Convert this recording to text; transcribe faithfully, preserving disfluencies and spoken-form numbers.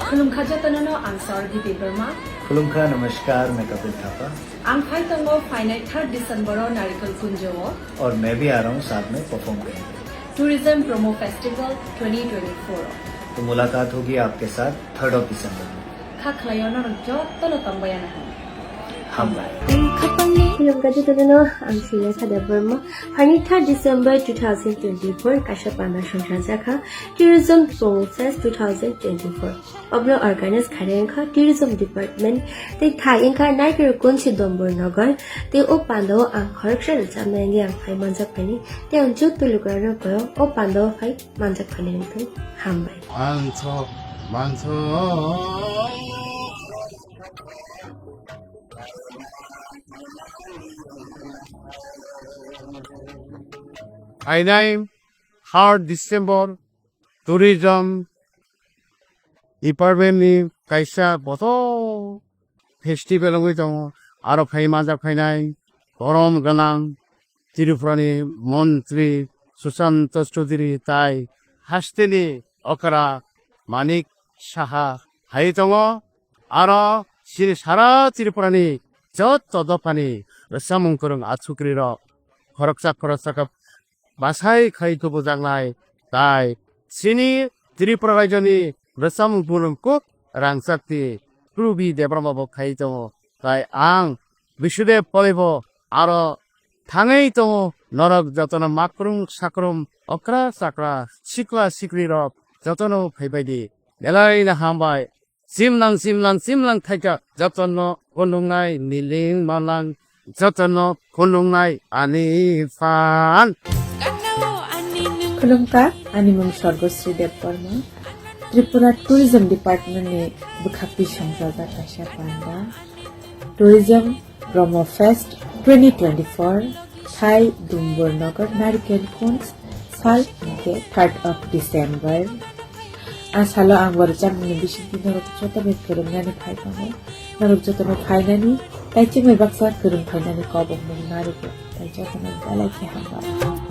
Khulumkha jotono no, ang Sargi Debbarma. Khulumkha, namaskar, मैं कपिल Thapa. Ang phai tongo phainai third December o Narikol Kunjo o। और मैं भी आ रहा हूँ, साथ में परफॉर्म करेंगे। Tourism Promo Festival twenty twenty-four o। तो मुलाकात होगी आपके साथ third of December में। Kha khlaio norok jotono tongbai ano hwn। Hambai। Khulumkha jotono no, ang Srilekha Debbarma. Phainai third December two thousand twenty-four kaisa panda songchajak kha Tourism Promo Fest two thousand twenty-four. Obno organize khainai wngkha Tourism Department tei thai wngkha Narikol Kunjo Dombor Nagar tei o panda o ang khoroksa rwchapnai wngwi ang phai manjak phaini tei ang joto lukurokno koi o panda o phai manjak phaini wngthung, hambai. Manso, manso. Phainai third December Tourism Department ni kaisa bothor festival wngwi tongo, aro phai manjak phainai borom gwnang Tripura ni montri Sushanta Chowdhury tai hasteni okra Manik Saha hai tongo, aro chini sara Tripura ni joto dopha ni rwchapmung kwrwng achukri rok khoroksa khoroksa khe bwsai khai tubujaknai, tai chini Tripura rajyoni rwchapmung phunuk kuk rangchakti Rubi Debbarma bo khai tongo, tai ang Bisudev Polai bo aro thangwi tongo, norok jotono makrung sakrum okra chakra sikla sikri rok jotono phaibai di, belai no hambai. Chimlang, chimlang, chimlang thaika, jotono phunuknai miling malang, jotono phunuknai ani phan. Khulumkha, ani mung Sargosri Debbarma. Tripura Tourism Department ni bwkhak twi songchajak kaisa panda. Tourism Promo Fest twenty twenty-four, Thai Dumbur Nagar Narikol Kunj, sal hwnkhe third of December. A salo ang bo rwchapmungni bisingtwi norok jotono kwrwngnani phai tongo. Norok jotono phainani, taichimai baksa kwrwng phainani kobokmung narwgo. Tai jotono belai khe hambai.